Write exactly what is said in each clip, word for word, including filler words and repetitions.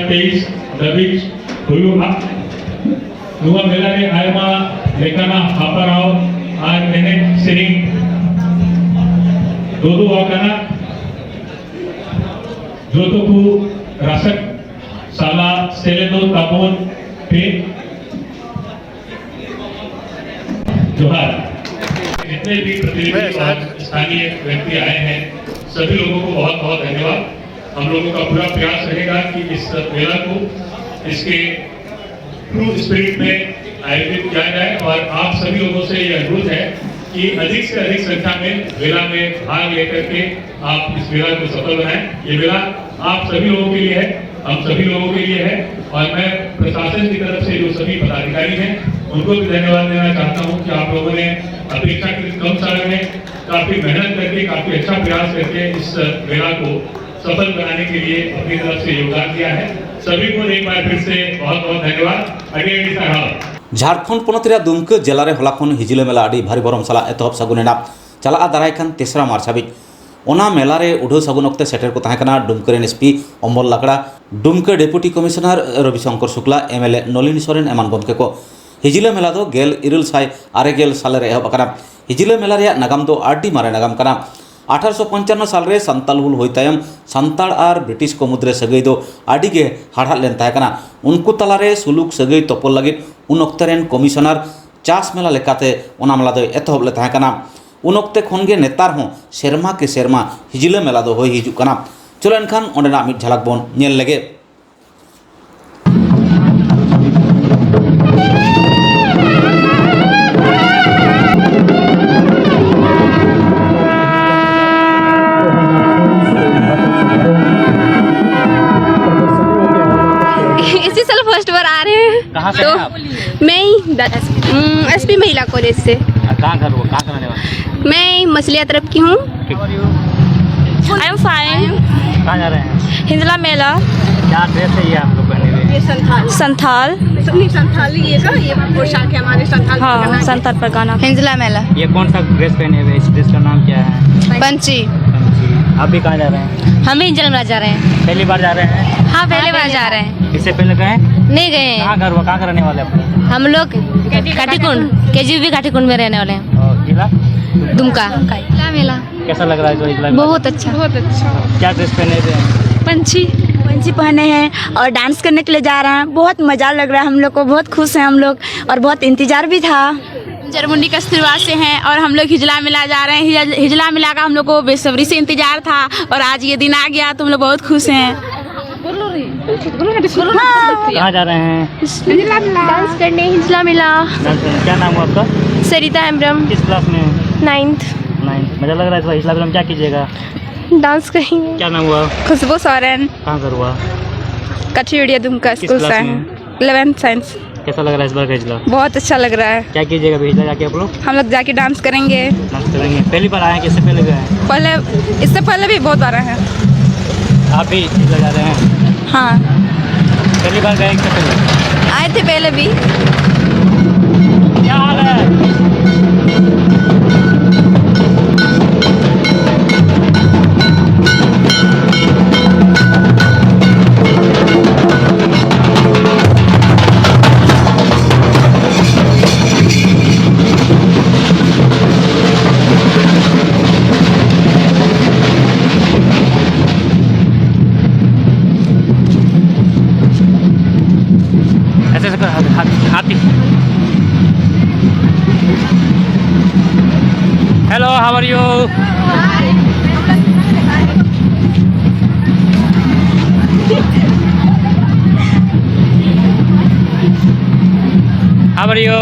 ᱛᱮᱭᱤᱥ ᱫᱷᱟᱹᱵᱤᱡ ᱦᱩᱭᱩᱜᱼᱟ᱾ ᱱᱚᱣᱟ ᱢᱮᱞᱟ ᱨᱮ ᱟᱭᱢᱟ ᱞᱮᱠᱟᱱᱟᱜ ᱦᱟᱯᱲᱟᱣ ᱟᱨ ᱮᱱᱮᱡ ᱥᱮᱨᱮᱧ ᱫᱚᱦᱚ ᱟᱠᱟᱱᱟ᱾ ᱡᱚᱛᱚ ᱠᱚ ᱨᱟᱹᱥᱠᱟᱹ ᱥᱟᱞᱟᱜ ᱥᱮᱞᱮᱫᱚᱜ ᱛᱟᱵᱚᱱ ᱯᱮ᱾ जोहार। जितने भी प्रतिनिधि और स्थानीय व्यक्ति आए हैं, सभी लोगों को बहुत बहुत धन्यवाद। हम लोगों का पूरा प्रयास रहेगा कि इस मेला को इसके ट्रू स्पिरिट में आयोजित किया जाए और आप सभी लोगों से यह अनुरोध है कि अधिक से अधिक संख्या में मेला में भाग लेकर के आप इस मेला को सफल बनाएं। ये मेला आप सभी लोगों के लिए है, हम सभी लोगों के लिए है और मैं प्रशासन की तरफ से जो सभी पदाधिकारी हैं उनको भी धन्यवाद देना चाहता हूँ कि आप लोगों ने अपेक्षाकृत कम समय में काफी मेहनत करके, काफी अच्छा प्रयास करके इस मेला को सफल बनाने के लिए अपनी तरफ से योगदान दिया है। सभी को एक बार फिर से बहुत बहुत धन्यवाद। अगेन, ᱥᱟᱨᱦᱟᱣ᱾ ᱡᱷᱟᱲᱠᱷᱚᱸᱰ ᱯᱚᱱᱚᱛ ᱨᱮᱭᱟᱜ ᱫᱩᱢᱠᱟᱹ ᱡᱮᱞᱟ ᱨᱮ ᱦᱚᱞᱟ ᱠᱷᱚᱱ ᱦᱤᱡᱞᱟᱹ ᱢᱮᱞᱟ ᱟᱹᱰᱤ ᱵᱷᱟᱹᱨᱤ ᱵᱷᱚᱨᱚᱢ ᱥᱟᱞᱟᱜ ᱮᱛᱚᱦᱚᱵ ᱥᱟᱹᱜᱩᱱ ᱮᱱᱟ᱾ ᱪᱟᱞᱟᱜᱼᱟ ᱫᱟᱨᱟᱭ ᱠᱟᱱ ᱛᱮᱥᱨᱟ ᱢᱟᱨᱪ ᱦᱟᱹᱵᱤᱡ᱾ ᱚᱱᱟ ᱢᱮᱞᱟ ᱨᱮ ᱩᱰᱷᱟᱹᱣ ᱥᱟᱹᱜᱩᱱ ᱚᱠᱛᱮ ᱥᱮᱴᱮᱨ ᱠᱚ ᱛᱟᱦᱮᱸ ᱠᱟᱱᱟ ᱰᱩᱢᱠᱟᱹ ᱨᱮᱱ S P Ambar Lakra, Dumka deputy commissioner Rabi Shankar Shukla, M L A Nalin Soren ᱮᱢᱟᱱ ᱜᱚᱢᱠᱮ ᱠᱚ᱾ ᱦᱤᱡᱞᱟᱹ ᱢᱮᱞᱟ ᱫᱚ ᱜᱮᱞ ᱤᱨᱟᱹᱞ ᱥᱟᱭ ᱟᱨᱮ ᱜᱮᱞ ᱥᱟᱞ ᱨᱮ ᱮᱦᱚᱵ ᱟᱠᱟᱱᱟ᱾ ᱦᱤᱡᱞᱟᱹ ᱢᱮᱞᱟ ᱨᱮᱭᱟᱜ ᱱᱟᱜᱟᱢ ᱫᱚ ᱟᱹᱰᱤ ᱢᱟᱨᱮ ᱱᱟᱜᱟᱢ ᱠᱟᱱᱟ᱾ ᱟᱴᱷᱟᱨᱚᱥᱚ ᱯᱚᱧᱪᱟᱱᱱᱚ ᱥᱟᱞ ᱨᱮ ᱥᱟᱱᱛᱟᱞ ᱦᱩᱞ ᱦᱩᱭ ᱛᱟᱭᱚᱢ ᱥᱟᱱᱛᱟᱲ ᱟᱨ ᱵᱨᱤᱴᱤᱥ ᱠᱚ ᱢᱩᱫᱽᱨᱮ ᱥᱟᱹᱜᱟᱹᱭ ᱫᱚ ᱟᱹᱰᱤ ᱜᱮ ᱦᱟᱲᱦᱟᱫ ᱞᱮᱱ ᱛᱟᱦᱮᱸ ᱠᱟᱱᱟ᱾ ᱩᱱᱠᱩ ᱛᱟᱞᱟᱨᱮ ᱥᱩᱞᱩᱠ ᱥᱟᱹᱜᱟᱹᱭ ᱛᱚᱯᱚᱞ ᱞᱟᱹᱜᱤᱫ ᱩᱱ ᱚᱠᱛᱮ ᱨᱮᱱ ᱠᱚᱢᱤᱥᱚᱱᱟᱨ ᱪᱟᱥ ᱢᱮᱞᱟ ᱞᱮᱠᱟᱛᱮ ᱚᱱᱟ ᱢᱮᱞᱟ ᱫᱚᱭ ᱮᱛᱚᱦᱚᱵ ᱞᱮᱫ ᱛᱟᱦᱮᱸ ᱠᱟᱱᱟ᱾ ᱩᱱ ᱚᱠᱛᱮ ᱠᱷᱚᱱ ᱜᱮ ᱱᱮᱛᱟᱨ ᱦᱚᱸ ᱥᱮᱨᱢᱟ ᱠᱮ ᱥᱮᱨᱢᱟ ᱦᱤᱡᱞᱟᱹ ᱢᱮᱞᱟ ᱫᱚ ᱦᱩᱭ ᱦᱤᱡᱩᱜ ᱠᱟᱱᱟ᱾ ᱪᱚᱞᱚ ᱮᱱᱠᱷᱟᱱ ᱚᱸᱰᱮᱱᱟᱜ ᱢᱤᱫ ᱡᱷᱟᱞᱟᱠ ᱵᱚᱱ ᱧᱮᱞ ᱞᱮᱜᱮ᱾ इसी साल फर्स्ट बार आ रहे हैं। कहाँ से तो हैं आप? मैं ही एसपी महिला कॉलेज से। कहाँ घर हुआ, कहाँ से रहने वाले? मैं मछलिया तरफ की हूँ। I am fine. कहाँ जा रहे हैं? हिंजला मेला। क्या ड्रेस है ये आप लोग पहने हुए? ये संथाल। संथाल। नहीं, संथाली ये का, ये पोशाक है हमारे संथाल हाँ, संथाल परगना। हिंजला मेला। ये कौन सा ड्रेस पहने हुए, इस ड्रेस का नाम क्या है? पंची। पंची। आप भी कहाँ जा रहे हैं? हम भी हिंजला मेला जा रहे हैं। पहली बार जा रहे हैं? हाँ, पहली बार जा रहे हैं। इससे पहले गए? नहीं गए हैं। कहाँ घर हुआ, कहाँ का रहने वाले आप? हम लोग काठीकुंड, केजीबी काठीकुंड में रहने वाले हैं। और जिला? दुमका। हिजला मेला। कैसा लग रहा है जो हिजला मेला? बहुत अच्छा। बहुत अच्छा। क्या ड्रेस पहने हुए हैं? पंछी। पंछी पहने हैं और डांस करने के लिए जा रहे हैं। बहुत मजा लग रहा है हम लोग को, बहुत खुश हैं हम लोग और बहुत इंतजार भी था। जरमुंडी कस्तूरबा से हैं और हम लोग हिजला मेला जा रहे हैं। हिजला, हिजला मेला का हम लोग को बेसब्री से इंतजार था और आज ये दिन आ गया तो हम लोग बहुत खुश हैं। कहाँ जा रहे हैं? डांस करने हिजला मेला। डांस करने। क्या नाम हुआ आपका? सरिता हेम्ब्रम। किस क्लास में? नाइन्थ। नाइन्थ। मजा लग रहा है इस बार हिजला मेला में, क्या कीजिएगा? डांस करेंगे। क्या नाम हुआ? खुशबू सोरेन। कहाँ घर हुआ? कठियोड़िया दुमका किस स्कूल से क्लास हैं। में? Eleventh science. कैसा लग रहा है इस बार का हिजला? बहुत अच्छा लग रहा है। क्या कीजिएगा अभी हिजला जाके आप लोग? हम लोग जाके डांस करेंगे। डांस करेंगे। पहली बार आए हैं कि इससे पहले भी आए हैं? पहले, इससे पहले भी बहुत बार आए हैं। आप भी हिजला जा रहे हैं? हाँ। पहली बार गए इससे पहले? आए थे पहले भी। क्या हाल है? ऐसे ऐसे कर, हाथ, हाथ, हाथ ही। Hello, how are you? How are you?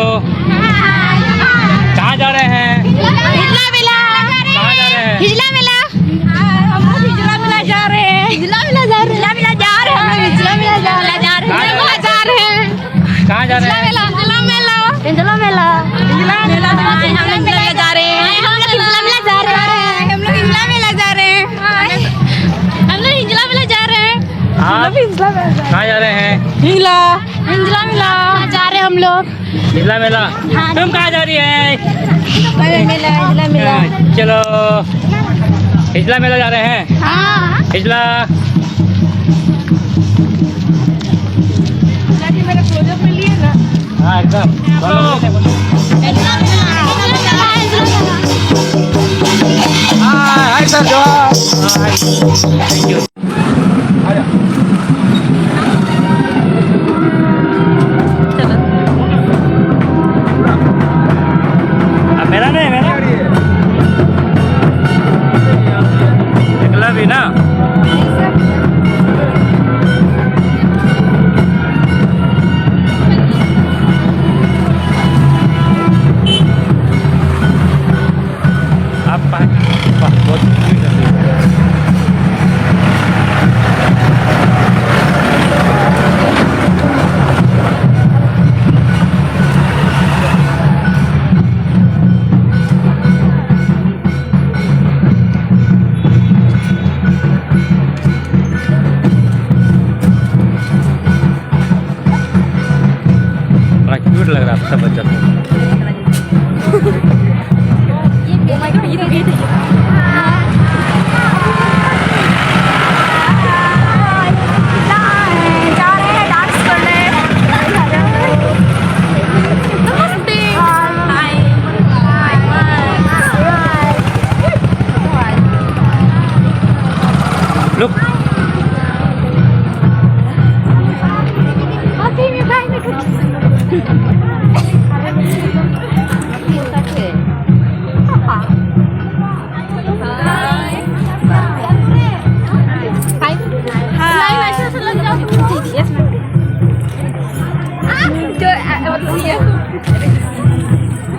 कहाँ जा रहे हैं? हिजला मेला। कहाँ जा रहे हैं? हिजला मेला। हम लोग हिजला मेला जा रहे हैं। हिजला मेला जा रहे हैं। हिजला मेला जा रहे हैं। हम लोग हिजला मेला जा रहे हैं। कहाँ जा रहे हैं? कहाँ जा रहे हैं? हिजला मेला। हिजला मेला। हिजला मेला। हिजला मेला। हम लोग हिजला मेला जा रहे हैं। हम लोग हिजला मेला जा रहे हैं। हम लोग हिजला मेला जा रहे हैं। हम लोग हिजला मेला जा रहे हैं। आप कहाँ जा रहे हैं? हिजला। हिजला मेला जा रहे हैं हम लोग। हिजला मेला। हाँ। तुम कहाँ जा रही है? मेला, हिजला मेला। चलो। हिजला मेला जा रहे हैं। हाँ। हिजला। हाँ, एकदम। हाँ, हाय सर, जोहार। हाँ, थैंक यू। अब मेरा नहीं, मेरा। निकला भी ना। आप पाँच, वाह, बहुत। बड़ा क्यूट लग रहा था सब बच्चा सब।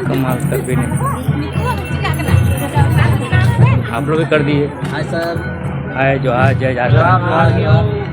कमाल कर देने। आप लोग भी कर दिए। Hi sir. हाय, जोहार, जय झारखंड।